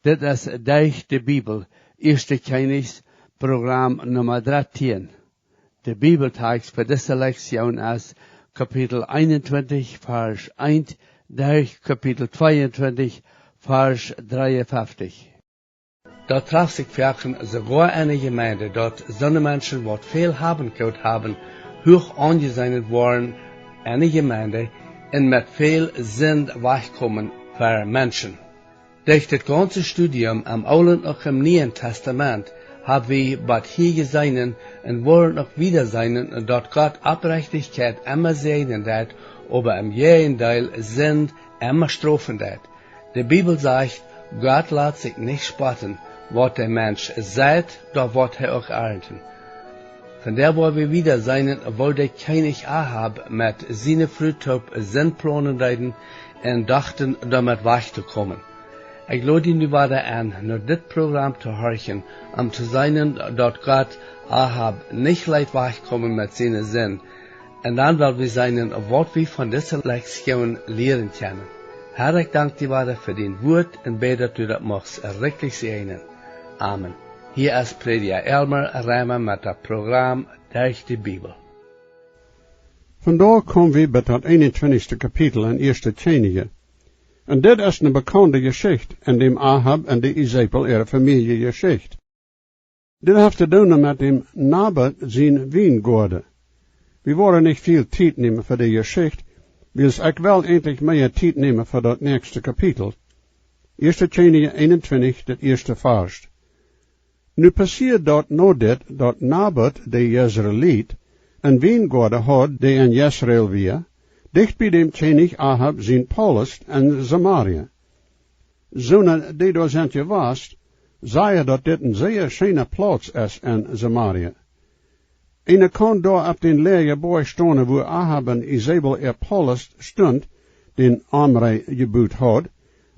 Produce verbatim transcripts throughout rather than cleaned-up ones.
Dit es Derch de Bibel, Ieeschte Kjennichs, Program Numma dartieen. De Bibeltext fa dise Lektion es Kapitel eenuntwintich, Varsch eent, derch Kapitel tweeuntwintich, Varsch dreeunfeftich. Daut traft sikj foaken soogoa enne Jemeent, daut soone Menschen, waut väl haben, goot haben, huach aunjeseenen woaren enne Jemeent un met väl Sind wajchkomen ver Menschen. Derch daut gaunze Studium em Oolen un em Nieen Testament hab wie bat hia jeseenen un woaren uk wieda seenen, daut Gott Oprechtichkjeit emma säajnen deit, oba em Jäajendeel Sind emma strofen deit. De Bibel sajcht, Gott lat sikj nich spotten, waut de Mensch seit, daut woat hee uk arnten. Von doa woa wie wieda seenen, woo de Kjennich Ahab met siene Fru toop Sind plonen deeden un dochten, doamet wajch to komen. Ekj lod die nu wada en, no dit Program to horchen, om to seenen, daut Gott Ahab nich leet wajchkomen met siene Sind. Un dan well wie seenen, waut wie von dise Lektion lieren kjennen. Herr, ekj dank die wada fa dien Wuat un bäd, daut du daut muchst rikjlich säajnen. Amen. Hia es Prädja Elmer Reimer met daut Program Derch de Bibel. Vondoag komen wie bie daut eenuntwintichste Kapitel en Ieeschte Kjennichs. Un dit es eene bekaunde Jeschicht en däm Ahab un de Isebel äare Famieljejeschicht. Dit haft to doonen met däm Nabot sien Wiengoaden. Wie woaren nich väl Tiet nämen fa de Jeschicht, wiels ekj well eejentlich mea Tiet nämen fa daut näakjste Kapitel. Ieeschte Kjennichs eenuntwintich, daut ieeschte Varsch. Nu passieed daut no dit, daut Nabot, de Jesreelit, een Wiengoaden haud, dee en Jesreel wia, dicht bie däm Kjennich Ahab sien Paulast en Samaria. Soone, dee doa sent jewast, sajen, daut dit een sea scheena Plauz es en Samaria. Eena kaun doa opp dän Läajaboajch stonen, wua Ahab un Isebel äa Paulast stunt, dän Omri jebut haud,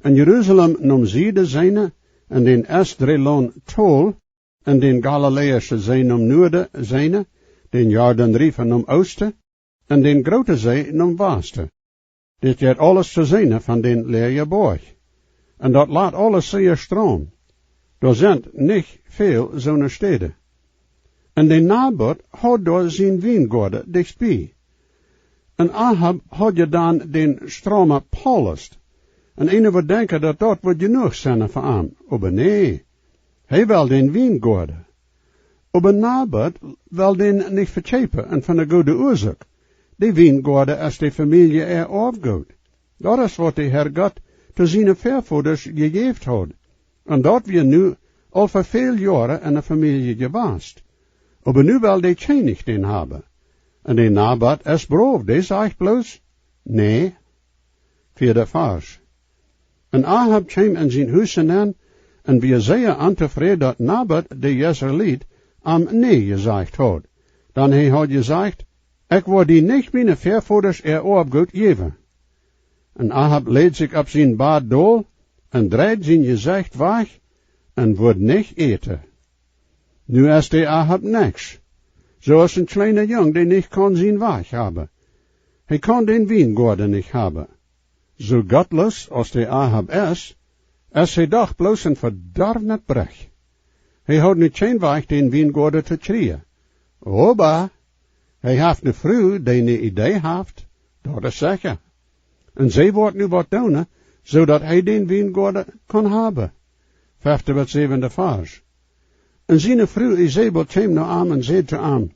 un Jerusalem nom Sieden seenen, un dän Esdrelon Tol, un dän Galiläaschen See nom Nuaden seenen, dän Jordan Riefa nom Oosten, un dän Grooten See nom Wasten. Dit jeit aules to seenen von dän Läajaboajch. Un daut lat aules sea straum. Doa sent nich väl soone Städen. Un de Nabot haud doa sien Wiengoaden dicht bie. Un Ahab haud je dan dän straumen Paulast. Un eena wudd denkjen, daut daut wudd jenuach sennen fa am. Oba nä, hee well dän Wiengoaden. Oba Nabot well dän nich vekjeepen, un von eene goode Uasoak. De Wiengoaden es de Famielje äa Oafgoot. Daut es, waut de Herr Gott to siene Väavodasch jejäft haud. Un daut wia nu aul fa väl Joaren enne Famielje jewast. Oba nu well de Kjennich dän haben. Un de Nabot es brow, dee sajcht bloos: Nä. Vieeda Varsch. Un Ahab kjeem en sien Hus nenn un wia sea ontofräd, daut Nabot, de Jesreelit, am nä jesajcht haud. Dan hee haud jesajcht: Ekj woa die nich miene Väavodasch äa Oafgoot jäwen. Un Ahab läd sikj opp sien Bad dol un dreid sien Jesecht wajch un wudd nich äten. Nu es de Ahab nuscht, soo aus een kjleena Jung, dee nich kaun sien Wajch haben. Hee kaun dän Wiengoaden nich haben. Soo gottloos aus de Ahab es, es hee doch bloos een vedorwnet Brech. Hee haud nu kjeen Wajch, dän Wiengoaden to kjrieen. Oba hee haft ne Fru, dee ne Idee haft, daut es secha. Un see woat nu waut doonen, soo daut hee dän Wiengoaden kaun haben. Fefte bat säwende Varsch. Un siene Fru Isebel kjeem no am un säd to am: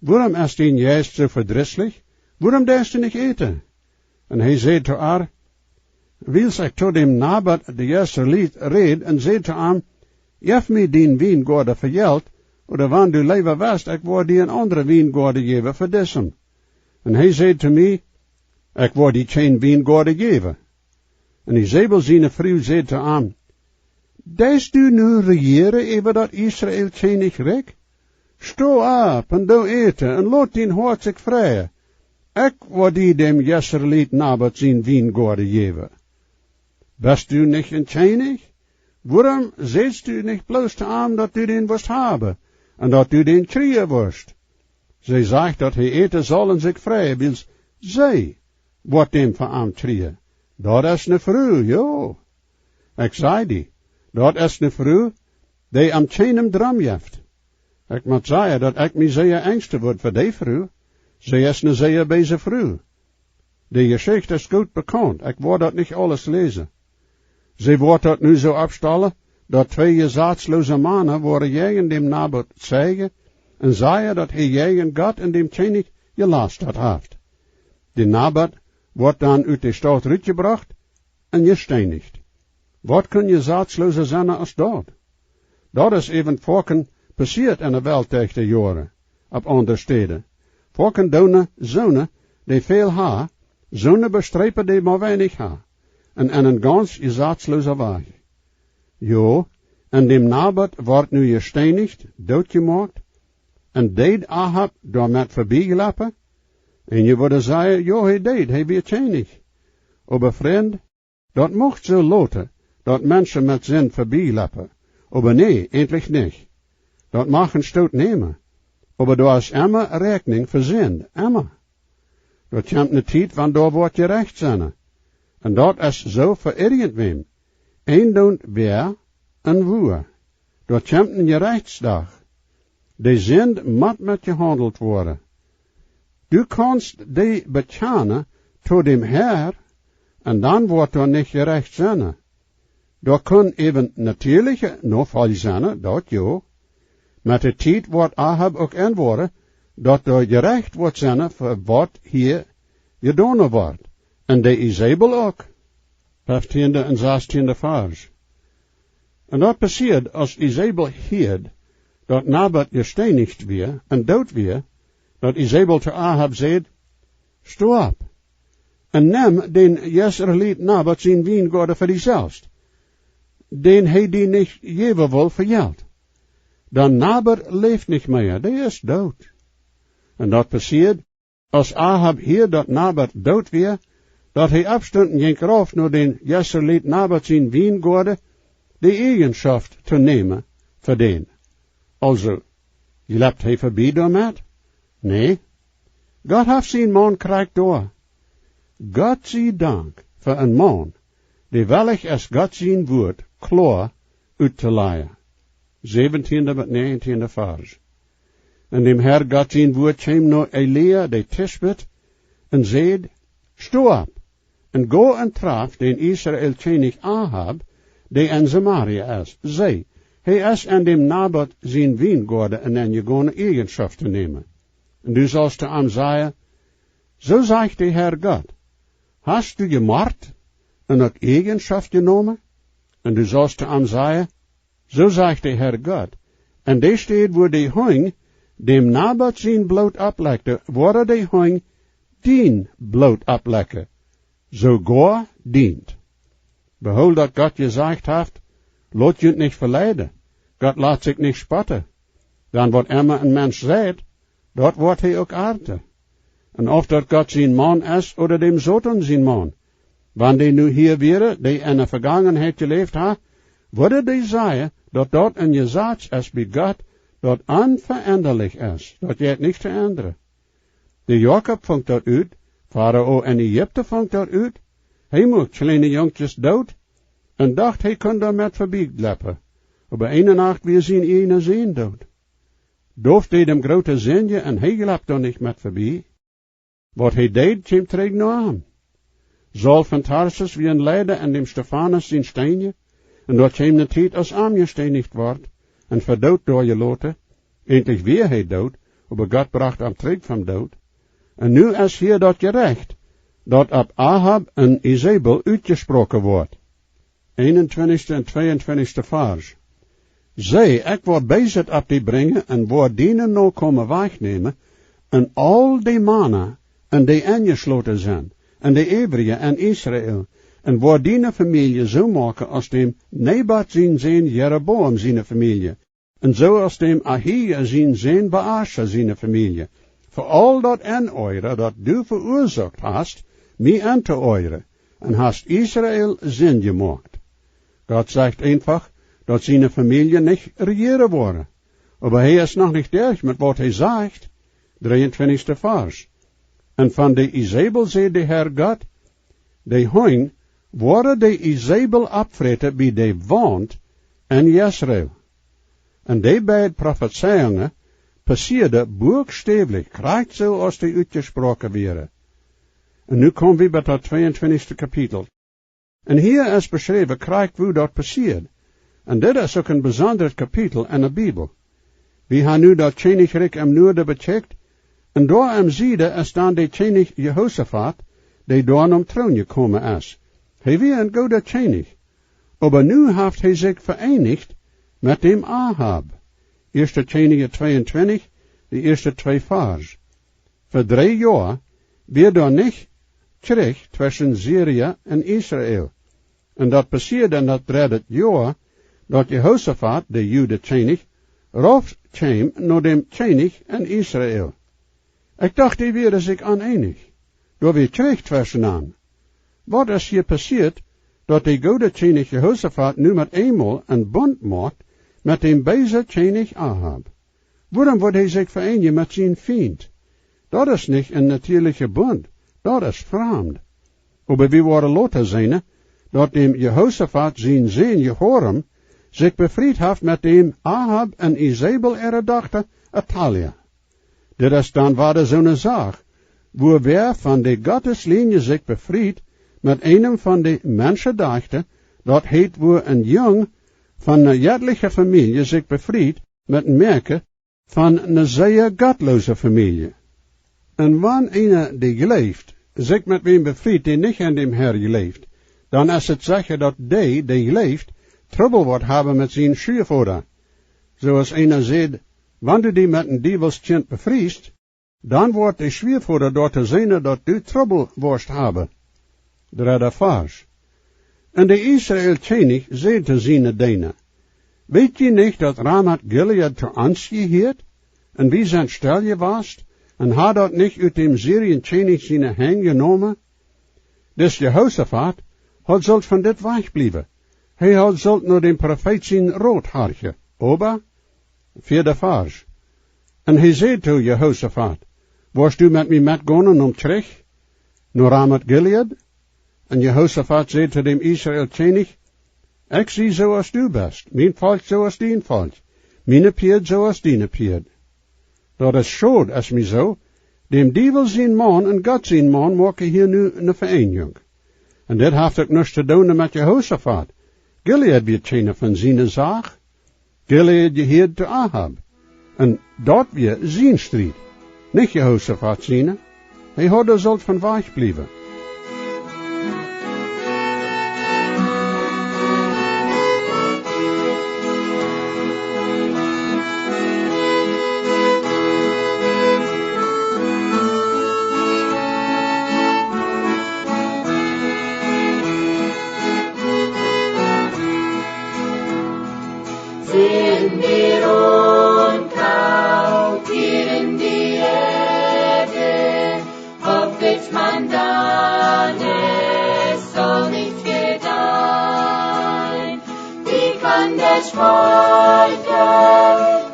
Wuarom es dien Jeist soo vedrisslich? Wuarom deist du nich äten? Un hee säd to ar: Wiels ekj to däm Nabot, de Jesreelit, räd un säd to am: Jeff mie dien Wiengoaden fa Jelt, ooda wan du leewa west, ekj woa die een aundren Wiengoaden jäwen fa disem. Un hee säd to mie: Ekj woa die kjeen Wiengoaden jäwen. Un Isebel siene Fru säd to am: Deist du nu rejieren äwa daut Israel Kjennichrikj? Sto opp un doo äten un lot dien Hoat sikj freien. Ekj woa die däm Jesreelit Nabot sien Wiengoaden jäwen. Best du nich een Kjennich? Wuarom sädst du nich bloos to am, daut du dän wurscht haben un daut du dän kjrieen wurscht? See sajcht, daut hee äten saul un sikj freien, wiels see woat dän fa am kjrieen. Daut es ne Fru, jo. Ekj saj die, Daut es ne Fru, dee am kjeenem Droom jeft. Ekj mott sajen, daut ekj mie sea angst wudd fa dee Fru. See es ne sea beese Fru. De Jeschicht es goot bekaunt, ekj woa daut nich aules läsen. See woat daut nu soo oppstalen, daut twee jesazloose Mana woaren jäajen däm Nabot zeijen un sajen, daut hee jäajen Gott un däm Kjennich jelastat haft. De Nabot woat dan ut de Staut rutjebrocht un jesteenicht. Waut kunn jesazloosa sennen aus daut? Daut es äwent foaken passieet enne Welt derch de Joaren, opp aundre Städen. Foaken doonen soone, dee väl haben, soone bestreepen, dee mau weinich haben, un en eenen gaunz jesazloosen Wajch. Jo, un däm Nabot wort nu jesteenicht, dootjemoakt, un deed Ahab doamet verbielopen? Un jie wudden sajen, jo, hee deed, hee wia Kjennich. Oba Frind, daut mucht soo loten, daut Menschen met Sind verbielopen. Oba nä, eejentlich nich. Daut mach een Stoot nämen. Oba doa es emma Räakjnunk fa Sind, emma. Daut kjemt ne Tiet, wan doa woat Jerecht sennen. Un daut es soo fa irjentwäm. Eendoonen wäa un wua. Daut kjemt een Jerechtsdach. De Sind mott met jehaundelt woaren. Du kaust dee bekjanen to däm Herr, un dan woat doa nich Jerecht sennen. Doa kunn äwent natieeliche Nofolj sennen, daut jo. Met de Tiet woat Ahab uk enwoaren, daut doa Jerecht woat sennen fa waut hia jedonen wort. Un de Isebel uk. Feftiende un sastieende Varsch. Un daut passieed, aus Isebel hieed, daut Nabot jesteenicht wia un doot wia, daut Isebel to Ahab säd: Sto opp un nemm dän Jesreelit Nabot sien Wiengoaden fa die selfst, dän hee die nich jäwen wull fa Jelt. Dan Nabot läft nich mea, dee es doot. Un daut passieed, aus Ahab hieed, daut Nabot doot wia, daut hee oppstunt un jinkj rauf no dän Jesreelit Nabot sien Wiengoaden, de Äjenschoft to nämen fa dän. Aulsoo, jlept hee verbie doamet? Nä. Gott haft sien Maun krakjt doa. Gott sie Dank fa een Maun, dee wellich es, Gott sien Wuat kloa uttolajen. Säwentiende bat näajentiende Varsch. Un däm Herr Gott sien Wuat kjeem no Elia, de Tisbit, un säd: Sto opp un go un traf dän Israel Kjennich Ahab, dee en Samaria es. See, hee es en däm Nabot sien Wiengoaden enenjegonen, Äjenschoft to nämen. Un du saust to am sajen: Soo sajcht de Herr Gott: Hast du jemort un uk Äjenschoft jenomen? Un du saust to am sajen: Soo sajcht de Herr Gott: En de Städ, wua de Hunj däm Nabot sien Bloot opplekjten, woaren de Hunj dien Bloot opplekjen, soogoa dient. Behool, daut Gott jesajcht haft: Lot junt nich veleiden. Gott lat sikj nich spotten. Dan waut emma een Mensch seit, daut woat hee uk arnten. Un auf daut Gott sien Maun es ooda däm Soton sien Maun, wan dee nu hia wieren, dee en de Vegangenheit jeläft haben, wudden dee sajen, daut daut een Jesaz es bie Gott, daut onverendalich es, daut jeit nich to endren. De Jakob funk daut ut, Farao en Ägipten funk daut ut. Hee muak kjliene Junkjes doot un docht, hee kunn doamet verbie jleppen. Oba eene Nacht wia sien ieejna Sän doot. David deed am groote Sind un hee jlept doa nich met verbie. Waut hee deed, kjeem trigj no am. Saul von Tarsus wia een Leida en däm Stefanus sien Steenjen, un daut kjeem ne Tiet, aus am jesteenicht wort un fa doot doa jeloten. Eejentlich wia hee doot, oba Gott brocht am trigj vom Doot. Un nu es hia daut Jerecht, daut opp Ahab un Isebel utjesproaken woat. Eenuntwintichste un tweeuntwintichste Varsch. See, ekj woa Beeset opp die brinjen un woa diene Nokomen wajchnämen, un aul de Mana, un dee enjeschloten sent, un de äwrije en Israel, un woa diene Famielje soo moaken aus däm Nebat sien Sän Jeroboam siene Famielje, un soo aus däm Ahija sien Sän Baascha siene Famielje, fa aul daut Oneere, daut du veuasoakt hast, mie Oneere, un hast Israel Sind jemoakt. Gott sajcht eefach, daut siene Famielje nich rejieren woaren. Oba hee es noch nich derch met waut hee sajcht. Dreeuntwintichste Varsch. Un von de Isebel säd de Herr Gott: De Hunj woaren de Isebel oppfräten bie de Waunt, en Jezreel. Un dee beid Profezeiungen passieeden buakstäblich, krakjt soo aus dee utjesproaken wieren. Un nu kome wie bie daut tweeuntwintichste Kapitel. Un hia es beschräwen, krakjt woo daut passieed. Un dit es uk een besondret Kapitel en de Bibel. Wie haben nu daut Kjennichrikj em Nuaden bekjikjt, un doa em Sieden es dan de Kjennich Jehosafat, dee doa nom Troon jekomen es. Hee wia een gooda Kjennich, oba nu haft hee sikj vereenicht met däm Ahab. Ieeschte Kjennichs tweeuntwintich, de ieeschte twee Varsch. Fa dree Joa wia doa nich Kjrich tweschen Syrien un Israel. Un daut passieed en daut dredde Joa, daut Jehosafat, de Juden Kjennich, rauf kjeem no däm Kjennich en Israel. Ekj docht, dee wieren sikj oneenich. Doa wia Kjrich tweschen an. Waut es hia passieet, daut de gooda Kjennich Jehosafat nu met eemol een Bunt moakt met däm beesen Kjennich Ahab? Wuarom wudd hee sikj vereenijen met sienen Fient? Daut es nich een natieelichen Bunt, daut es framd. Oba wie woaren lota seenen, daut däm Jehosafat sien Sän Jehoram sikj befriet haft met däm Ahab un Isebel äare Dochta Atalia. Dit es dan wada soone Sach, wua wäa von de Gotteslinie sikj befriet met eenem von de Menschen docht, daut heet, wua een Jung von eene jettliche Famielje sikj befriet met een Mäakje von eene sea gottloose Famielje. Un wan eena, dee jleeft, sikj met wäm befriet, dee nich aun däm Herr jleeft, dan es et secha, daut dee, dee jleeft, Trubbel woat haben met sienen Schwiavoda. Soo aus eena sajcht, wan du die met een Diewelskjint befriest, dan woat de Schwiavoda doatoo seenen, daut du Trubbel woascht haben. Dredda Varsch. Un de Israel Kjennich säd to siene Deena: Weet jie nich, daut Ramat Gilead to ons jehieet, un wie sent stell jewast, un ha daut nich ut däm Syrien Kjennich siene Henj jenomen? Dis Jehosafat haud sult von dit wajch bliewen. Hee haud sult no däm Profeet sien Rot horchen. Oba, vieeda Varsch. Un hee säd to Jehosafat: Woascht du met mie metgonen nom Kjrich no Ramat Gilead? Un Jehosafat säd to däm Israel Kjennich: Ekj sie soo aus du best, mien Volkj soo aus dien Volkj, miene Pieed soo aus diene Pieed. Daut es schod, es mie soo, däm Diewel sien Maun un Gott sien Maun moaken hia nu eene Vereenigung. Un dit haft uk nuscht to doonen met Jehosafat. Gilead wia kjeena von siene Sach. Gilead jehieed to Ahab. Un daut wia sien Striet, nich Jehosafat siene. Hee haud doa sult von wajch bliewen. Sind wir und Kraut hier in die Erde, hoffet man dann, es soll nicht gedeihen. Wie kann der Speicher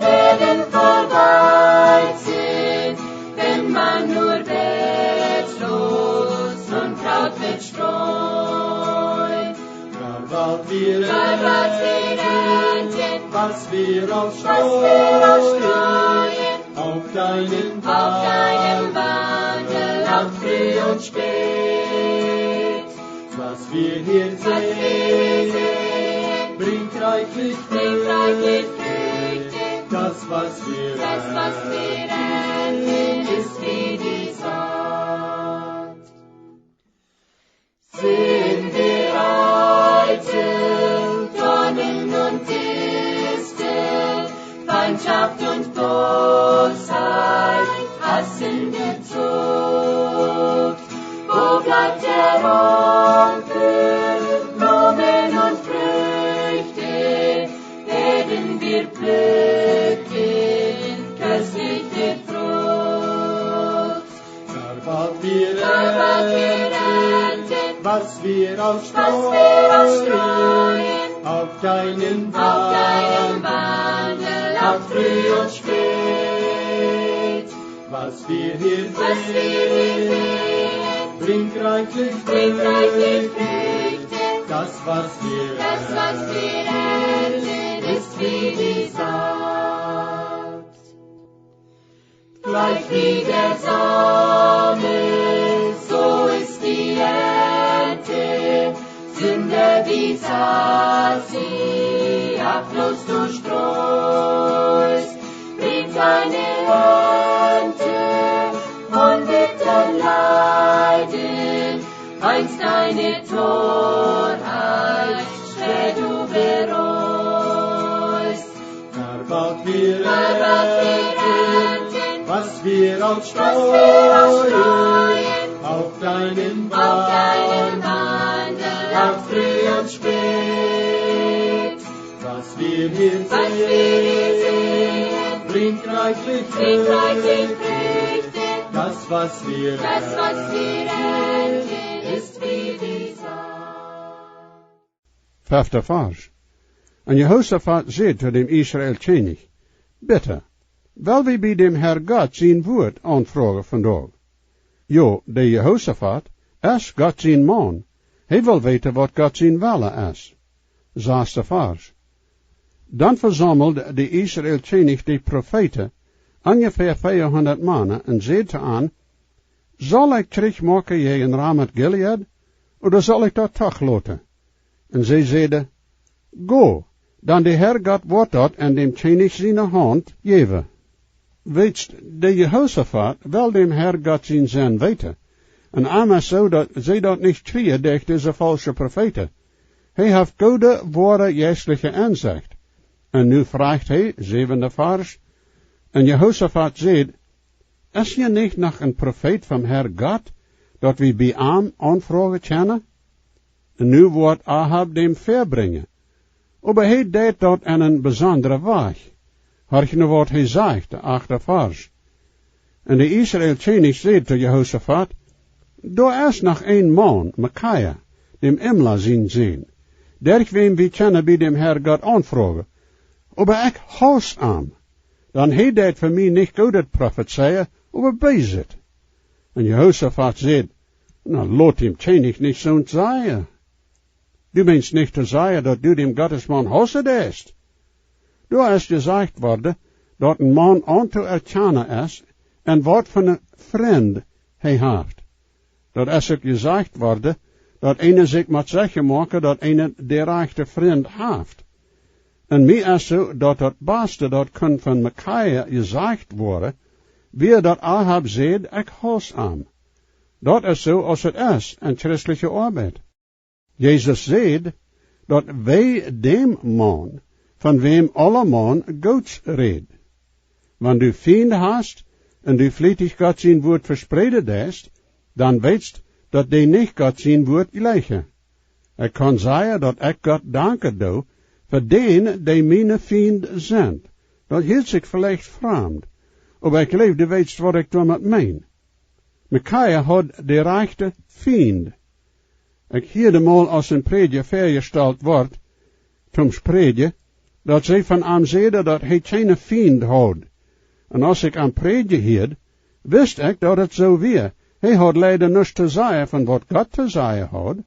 werden voll Weizen, wenn man nur wertlos und Kraut verstreut? Verwalt wir ernten, was wir auf Streuen, auf deinem Wandel, auf früh und spät. Was wir hier sehen, bringt reichlich Früchte. Das, was wir ernten, ist wie die Saat. Sind wir eitel, Dornen und Distel, Feindschaft und Bosheit, Hass in der Zucht. Wo bleibt der Onkel, Blumen und Früchte, werden wir pflücken, köstliche Frucht. Verwalt wir ernten, was wir auf Streuen, auf deinem Wandel, auf früh und spät. Was wir hier sehen, bringt reichlich Früchte. Das, was wir ernten, Dass sie achtlos du streust, bringt deine Ernte von bittern Leiden, einst deine Torheit, der du bereust. Herr Gott, wir ernten, was wir als Streuen auf deinem Wandel, auf Frieden spät. Was wir hier sehen, bringt reichlich Früchte. Das, was wir ernten, ist wie die Saat. Fefta Varsch. Un Jehosafat säd to däm Israel Kjennich: Bitte, well wie bie däm Herr Gott sien Wuat aunfroagen vondoag? Jo, de Jehosafat es Gott sien Maun. Hee well weeten, waut Gott sien Wellen es. Sasta Varsch. Dan vesaumeld de Israel Kjennich de Profeeten, onjefäa veahundat Mana, un säd to an: Saul ekj Kjrich moaken jäajen Ramat Gilead, ooda saul ekj daut doch loten? Un see säden: Go, dan de Herr Gott woat daut en däm Kjennich siene Haunt jäwen. Weetst, de Jehosafat well däm Herr Gott sien Senn weeten, un am es soo, daut see daut nich kjrieen derch dise faulsche Profeeten. Hee haft goode, woare jeistliche Ensecht. Un nu fruach hee, säwenda Varsch: Un Jehosafat säd: Es hia nich noch een Profeet vom Herr Gott, daut wie bie am aunfroagen kjennen? Un nu woat Ahab däm väabrinjen. Oba hee deit daut en een besondren Wajch. Horch nu, waut hee sajcht, de achte Varsch. Un de Israel Kjennich säd to Jehosafat: Doa es noch een Maun, Mikaja, däm Imla sien Sän, derch wäm wie kjennen bie däm Herr Gott aunfroagen. Oba ekj hauss am, dan hee deit fa mie nich Goodet profezeien, oba Beeset. Un Jehosafat säd: Na, lot däm Kjennich nich soont sajen. Du meenst nich to sajen, daut du däm Gottesmaun haussen deist? Doa es jesajcht worden, daut een Maun auntoerkjanen es, un waut fa een Frint hee haft. Daut es uk jesajcht worden, daut eena sikj mott secha moaken, daut eena dän rajchten Frint haft. Un mie es soo, daut daut baste, daut kunn von Mikaja jesajcht woaren, wia daut Ahab säd: Ekj hauss am. Daut es soo, aus et es en christliche Oabeit. Jesus säd, daut wie däm Maun, von wäm aule Maun Goots rät. Wan du Fiend hast un du flietich Gott sien Wuat vespreeden deist, dan weetst, daut dee nich Gott sien Wuat jleichen. Ekj kaun sajen, daut ekj Gott danken doo fa dän, dee miene Fiend sent. Daut hilt sikj veleicht framd, oba ekj jleew, du weetst, waut ekj doamet meen. Mikaja haud de rajchte Fiend. Ekj hieed mol, aus een Prädja väajestalt wort toom prädjen, daut see von am säden, daut hee kjeene Fiend haud. Un aus ekj am prädjen hieed, wist ekj, daut et soo wia. Hee haud leida nuscht to sajen von waut Gott to sajen haud.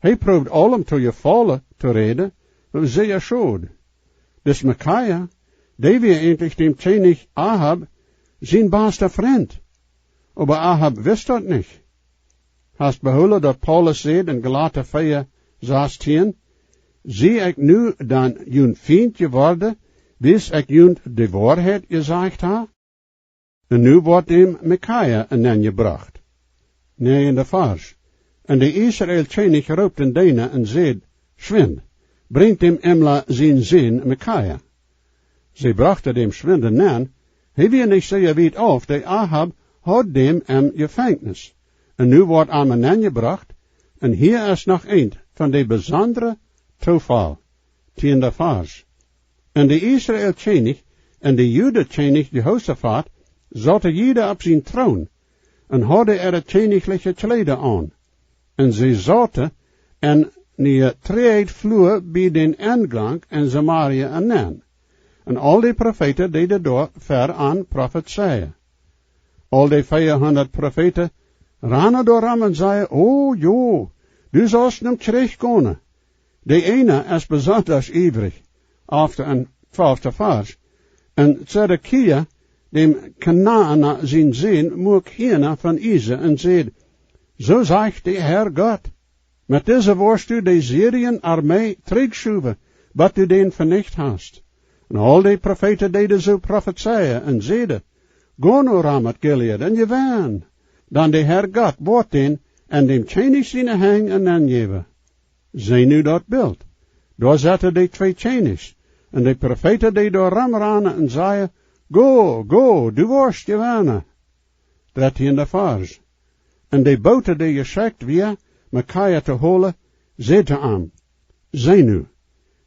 Hee proowd aulem to jefaulen to räden, oba sea schod. Dis Mikaja, dee wia eejentlich däm Kjennich Ahab sien basta Frint. Oba Ahab wist daut nich. Hast behoolen, daut Paulus säd en Galata vea sastieen: Sie ekj nu dan jun Fiend jeworden, wiels ekj junt de Woarheit jesajcht ha? Un nu woat däm Mikaja nenjebrocht. Näajenda Varsch. Un de Israel Kjennich roopt dän Deena un säd: Schwind, brinjt däm Imla sien Sän Mikaja. See brochten däm schwind nenn. Hee wia nich sea wiet auf, de Ahab haud däm em Jefenkjnis. Un nu woat am nenjebrocht. Un hia es noch eent von de besondre Toofal. Tieenda Varsch. Un de Israel Kjennich un de Juda Kjennich Jehosafat sauten jieda opp sien Troon un hauden äare kjennichliche Kjleeda aun. Un see sauten en eene Träajdflua bie dän Engank en Samaria nenn. Un aul de Profeeten deeden doa ver an profezeien. Aul de veahundat Profeeten ranen doarom un säden: O jo, du saust nom Kjrich gonen. De eena es besondasch iewrich, auf de, en twalfta Varsch. Un Zedekia, däm Kenaana sien Sän, muak Hiena von Iesa un säd: Soo sajcht de Herr Gott: Met dise woascht du de Syrien Armee trigjschuwen, bat du dän venicht hast. Un aul de Profeeten deeden soo profezeien un säden: Go no Ramoth Gilead un jewenn, dan de Herr Gott woat dän en däm Kjennich siene Henj enenjäwen. See nu daut Bilt. Doa sitten de twee Kjennichs, un de Profeeten, dee doa romranen un sajen: Go, go, du woascht jewennen. Dartieenda Varsch. Un de Bota, dee jeschekjt wia, Mikaja to holen, säd to am: See nu,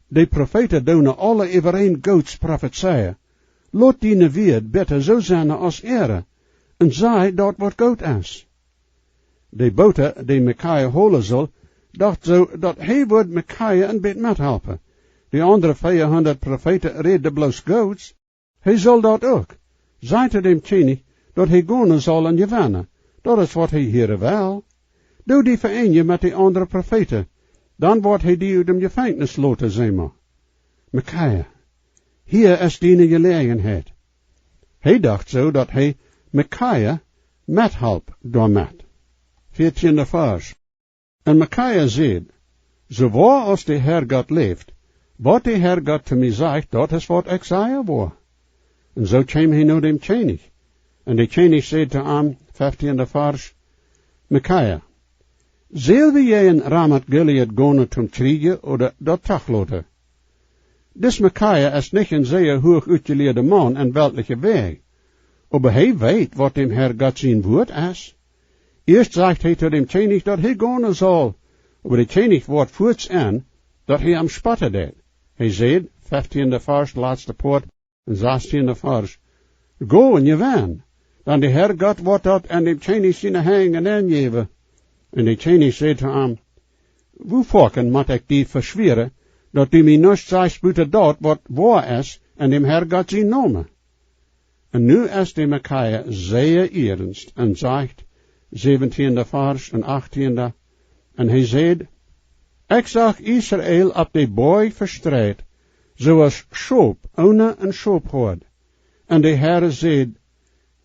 de Profeeten doonen aule äwareen Goots profezeien. Lot diene Wieed bitte soo sennen aus äare, un saj daut, waut goot es. De Bota, dee Mikaja holen sull, docht soo, daut hee wudd Mikaja een bät methalpen. De aundre veahundat Profeeten räden bloos Goots. Hee sull daut uk. Saj to däm Kjennich, daut hee gonen sull un jewennen. Daut es, waut hee hieren well. Doo die ve'eenjen met de aundre Profeeten, dan woat hee die ut däm Jefenkjnis loten, säd Mikaja. Hia es diene Jeläajenheit. Hee docht soo, daut hee Mikaja methalp doamet. Veatieenda Varsch. Un Mikaja säd: Soo woa aus de Herr Gott läft, waut de Herr Gott to mie sajcht, daut es, waut ekj sajen woa. Un soo kjeem hee no däm Kjennich. Un de Kjennich säd to am, veatieenda Varsch: Mikaja, sell wie jäajen Ramoth Gilead gonen toom Kjrieej, ooda daut trigj loten? Dis Mikaja es nich een sea huach utjelieeda Maun en weltliche Wäaj, oba hee weet, waut däm Herr Gott sien Wuat es. Ieescht sajcht hee to däm Kjennich, daut hee gonen sull, oba de Kjennich woat fuaz en, daut hee am spotten deed. Hee säd, veatieenda Varsch, latste Poat, un sastieenda Varsch: Go un jewenn, dan de Herr Gott woat daut en däm Kjennich siene Henj enenjäwen. Un de Kjennich säd to am: Woo foaken mott ekj die veschwäaren, daut du mie nuscht sajchst buta daut, waut woa es, en däm Herr Gott sien Nomen? Un nu es de Mikaja sea ernst un sajcht, säwentieenda Varsch un achtieenda, un hee säd: Ekj sach Israel opp de Boaj vestreit, soo aus Schop onen een Schophoad. Un de Herr säd: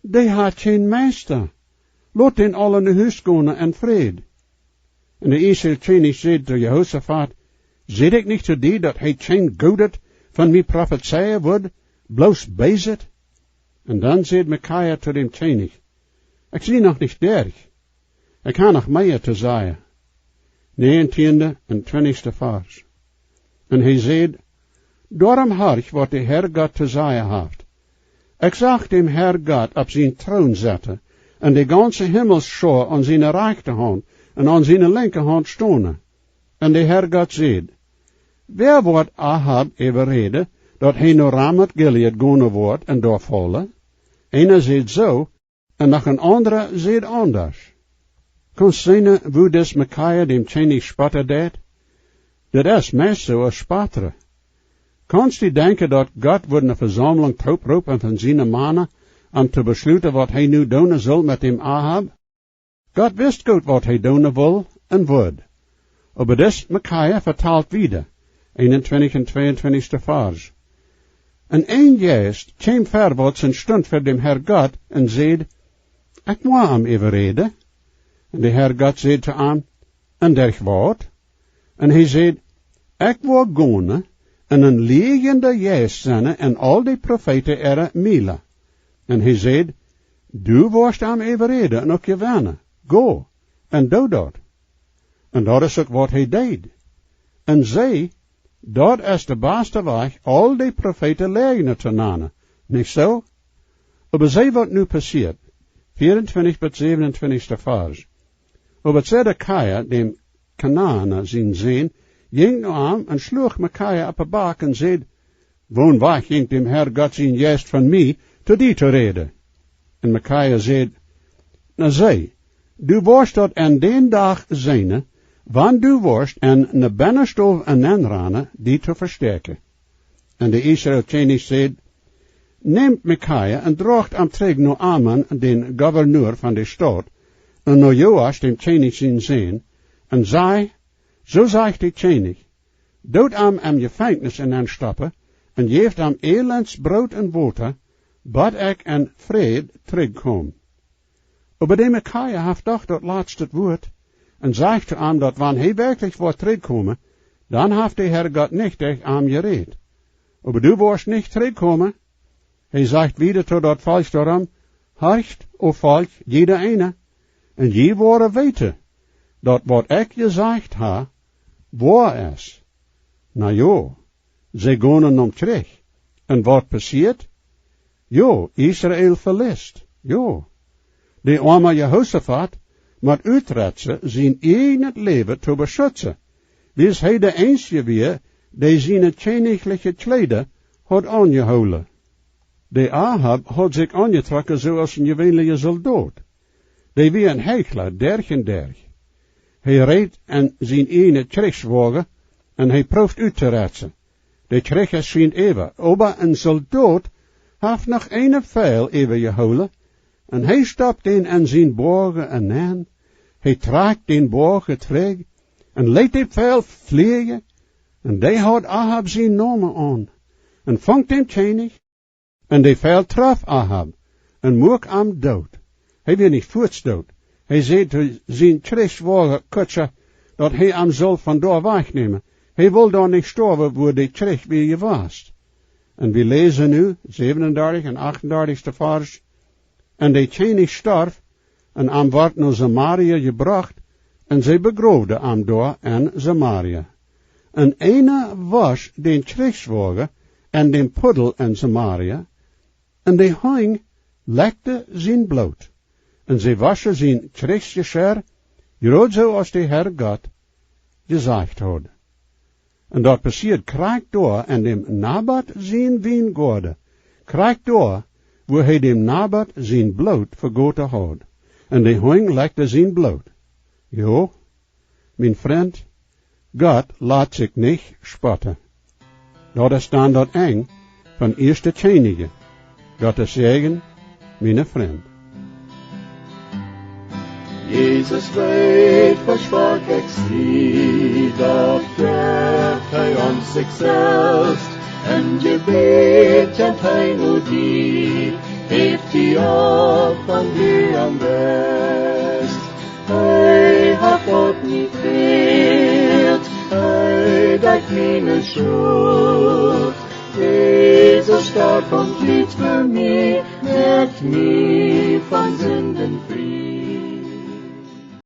Dee haft kjeen Meista. Lot dän aula no Hus gonen en Fräd. Un de Israel Kjennich säd to Jehosafat: Säd ekj nich to die, daut hee kjeen Goodet von mie profezeien wudd, bloos Beeset? Un dan säd Mikaja to däm Kjennich: Ekj sie noch nich derch. Ekj ha noch mea to sajen. Näajentieenda un twintichste Varsch. Un hee säd: Doarom horch, waut de Herr Gott to sajen haft. Ekj sach däm Herr Gott opp sien Troon setten, un de gaunze Himmelsschoa aun siene rajchte Haunt un aun siene linkje Haunt stonen. Un de Herr Gott säd: Wäa woat Ahab äwaräden, daut hee no Ramoth Gilead gonen woat un doa faulen? Eena säd soo, un noch een aundra säd aundasch. Kaust seenen, woo dis Mikaja däm Kjennich spotten deed? Daut es meist soo aus spotten. Kaust du denkjen, daut Gott wudd ne Vesaumlunk tooproopen von siene Mana, om to beschluten, waut hee nu doonen sull met däm Ahab? Gott wist goot, waut hee doonen wull un wudd. Oba dis Mikaja vetalt wieda, eenuntwintich un tweeuntwintichste Varsch. Un een Jeist kjeem verwoats un stunt ver däm Herr Gott un säd: Ekj woa am äwaräden. Un de Herr Gott säd to am: Un derch waut? Un hee säd: Ekj woa gonen un een lieejenda Jeist sennen en aul de Profeeten äare Mielen. Un hee säd: Du woascht am äwaräden un uk jewennen. Go un doo daut. Un daut es uk, waut hee deed. Un see, daut es de baste Wajch, aul de Profeeten Läajna to nanen, nich soo? Oba see, waut nu passieet, veauntwintich bat säwenuntwintichste Varsch. Oba Zedekaja, däm Kenaana sien Sän, jinkj no am un schluach Mikaja opp de Back un säd: Woon wajch jinkj däm Herr Gott sien Jeist von mie, to die to räden? Un Mikaja säd: Na see, du woascht daut en dän Dach seenen, wan du woascht en ne Bennenstow enenranen, die to vestäakjen. Un de Israel Kjennich säd: Nämt Mikaja un droacht am trigj no Amon, dän Gouverneur von de Staut, un no Joasch, däm Kjennich sien Sän, un saj: Soo sajcht de Kjennich: Doot am em Jefenkjnis enenstoppen un jäft am elends Broot un Wota, bat ekj en Fräd trigj kom. Oba de Mikaja haft doch daut latste Wuat, un sajcht to am, daut wan hee werkjlich woat trigjkomen, dan haft de Herr Gott nich derch am jerät. Oba du woascht nich trigjkomen. Hee sajcht wieda to daut Volkj doarom: Horcht, o Volkj, jieda eena, un jie woaren weeten, daut waut ekj jesajcht ha, woa es. Na jo, see gonen nom Kjrich. Un waut passieet? Jo, Israel veliest. Jo. De oama Jehosafat mott utretzen, sien ieejnet Läwen to beschutzen, wiels hee de eensje wia, dee siene kjennichliche Kjleeda haud aunjehoolen. De Ahab haud sikj aunjetrocken soo aus een jeweenlicha Soldot. Dee wia een Heichla derch un derch. Hee räd en sien ieejnen Kjrichswoagen un hee prooft uttoretzen. De Kjrich es schient äwa, oba een Soldot haft noch eenen Pfeil äwajehoolen un hee stoppt dän en sien Boagen enenn. Hee trakjt dän Boagen trigj un leet dän Pfeil flieejen, un dee haud Ahab sienen Nomen aun, un funk dän Kjennich. Un de Pfeil troff Ahab un muak am doot. Hee wia nich fuaz doot. Hee säd to sien Kjrichswoagenkutscha, daut hee am sull von doa wajchnämen. Hee wull doa nich stoawen, wua de Kjrich wia jewast. Un wie läsen nu, säwenundartich un achtundartichsten Varsch: Un de Kjennich storf, un am wort no Samaria jebrocht, un see begroowden am doa en Samaria. Un eena wosch dän Kjrichswoagen en dän Puddel en Samaria, un de Hunj lekjten sien Bloot. Un see woschen sien Kjrichsjeschirr, jrod soo aus de Herr Gott jesajcht haud. Un daut passieed krakjt doa en däm Nabot sien Wiengoaden, krakjt doa, wua hee däm Nabot sien Bloot vegoten haud. Un de Hunj lekjten sien Bloot. Jo, mien Frint, Gott lat sikj nich spotten. Daut es dan daut Enj von Ieeschte Kjennichs. Gottes Säajen, miene Frind. Jesus weet, woo schwak ekj sie, doch jeft hee ons sikj selfst. En Jebäd kjemt hee no die, heft die opp, wan du am best. Hee haft waut mie fält, hee deit miene Schult. Jesus storf un litt fa mie, met mie